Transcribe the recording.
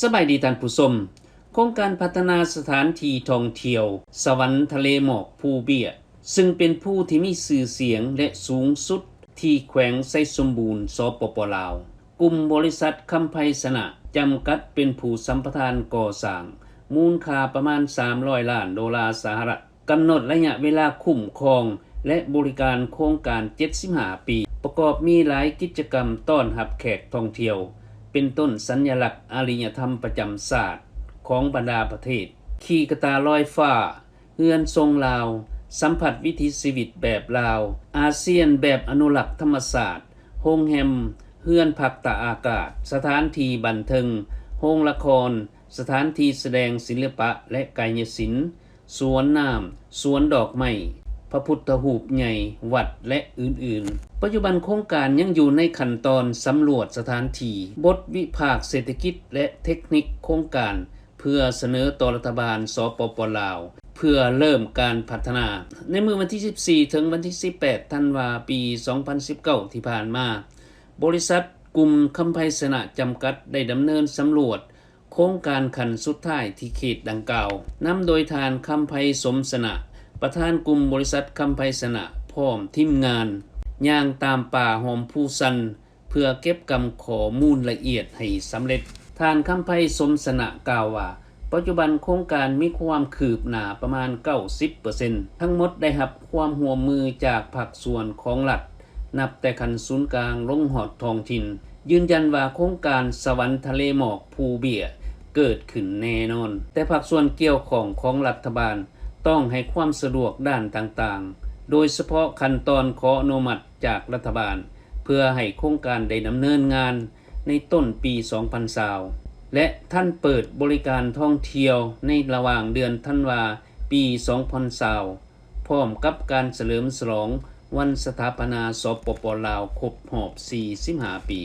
ສະບາຍດີທ່ານຜູ້ຊົມ. ໂຄງການພັດທະນາສະຖານທີ່ທ່ອງທ່ຽວສະຫວັນທະເລໝອກພູເບ້ຍ ຊຶ່ງເປັນພູທີ່ມີຊື່ສຽງ ແລະ ສູງສຸດທີ່ແຂວງໄຊສົມບູນ ສປປ ລາວ, ກຸ່ມບໍລິສັດຄຳໄພຊະນະ ຈຳກັດ ເປັນຜູ້ສຳປະທານກໍ່ສ້າງ, ມູນຄ່າປະມານສາມຮ້ອຍລ້ານໂດລາສະຫະລັດ. ກຳນົດໄລຍະເວລາຄຸ້ມຄອງ ແລະ ບໍລິການໂຄງການເຈັດສິບຫ້າປີ, ປະກອບມີຫຼາຍກິດຈະກຳຕ້ອນຮັບແຂກທ່ອງທ່ຽວ, ເປັນຕົ້ນສັນຍະລັກອາລິຍະທຳປະຈຳຊາດຂອງບັນດາປະເທດ, ຂີ່ກະຕ່າລອຍຟ້າ, ເຮືອນຊົງລາວ, ສຳຜັດວິຖີຊີວິດແບບລາວ, ອາຊຽນແບບອະນຸລັກທຳມະຊາດ, ໂຮງແຮມ, ເຮືອນພັກຕາກອາກາດ, ສະຖານທີ່ບັນເທີງ, ໂຮງລະຄອນ, ສະຖານທີ່ສະແດງສິລະປະ ແລະ ກາຍະສິນ, ສວນນ້ຳ, ສວນດອກໄມ້, ພະພຸດທະຮູບໃຫຍ່, ວັດ ແລະ ອື່ນໆ. ປັດຈຸບັນໂຄງການຍັງຢູ່ໃນຂັ້ນຕອນສຳຫຼວດສະຖານທີ່, ບົດວິພາກເສດຖະກິດ ແລະ ເທັກນິກໂຄງການ ເພື່ອສະເໜີຕໍ່ລັດຖະບານ ສປປ ລາວ ເພື່ອເລີ່ມການພັດທະນາ. ໃນມື້ວັນທີສິບສີ່ ເຖິງວັນທີສິບແປດ ທັນວາ ປີສອງພັນສິບເກົ້າ ທີ່ຜ່ານມາ, ບໍລິສັດກຸ່ມຄຳໄພຊະນະ ຈຳກັດ ໄດ້ດຳເນີນສຳຫຼວດ ໂຄງການຂັ້ນສຸດທ້າຍທີ່ເຂດດັ່ງກ່າວ, ນຳໂດຍທ່ານ ຄຳໄພ ສົມຊະນະ, ປະທານກຸ່ມບໍລິສັດຄຳໄພຊະນະ ພ້ອມທີມງານ ຍ່າງຕາມປ່າຫ້ອມພູຊັນ ເພື່ອເກັບກຳຂໍ້ມູນລະອຽດໃຫ້ສຳເລັດ. ທ່ານ ຄຳໄພ ສົມຊະນະ ກ່າວວ່າ, ປັດຈຸບັນໂຄງການມີຄວາມຄືບໜ້າປະມານເກົ້າສິບເປີເຊັນ, ທັງໝົດໄດ້ຮັບຄວາມຮ່ວມມືຈາກພາກສ່ວນຂອງລັດ, ນັບແຕ່ຂັ້ນສູນກາງລົງຮອດທ້ອງຖິ່ນ, ຢືນຢັນວ່າໂຄງການສະຫວັນທະເລໝອກພູເບ້ຍເກີດຂຶ້ນແນ່ນອນ, ແຕ່ພາກສ່ວນກ່ຽວຂ້ອງຂອງລັດຖະບານຕ້ອງໃຫ້ຄວາມສະດວກດ້ານຕ່າງໆ, ໂດຍສະເພາະຂັ້ນຕອນຂໍອະນຸມັດຈາກລັດຖະບານ ເພື່ອໃຫ້ໂຄງການໄດ້ດຳເນີນງານໃນຕົ້ນປີສອງພັນຊາວ ແລະ ທັນເປີດບໍລິການທ່ອງທ່ຽວໃນລະຫວ່າງເດືອນທັນວາ ປີສອງພັນຊາວ ພ້ອມກັບການສະເຫຼີມສະຫຼອງວັນສະຖາປະນາ ສປປ ລາວ ຄົບຮອບສີ່ສິບຫ້າປີ.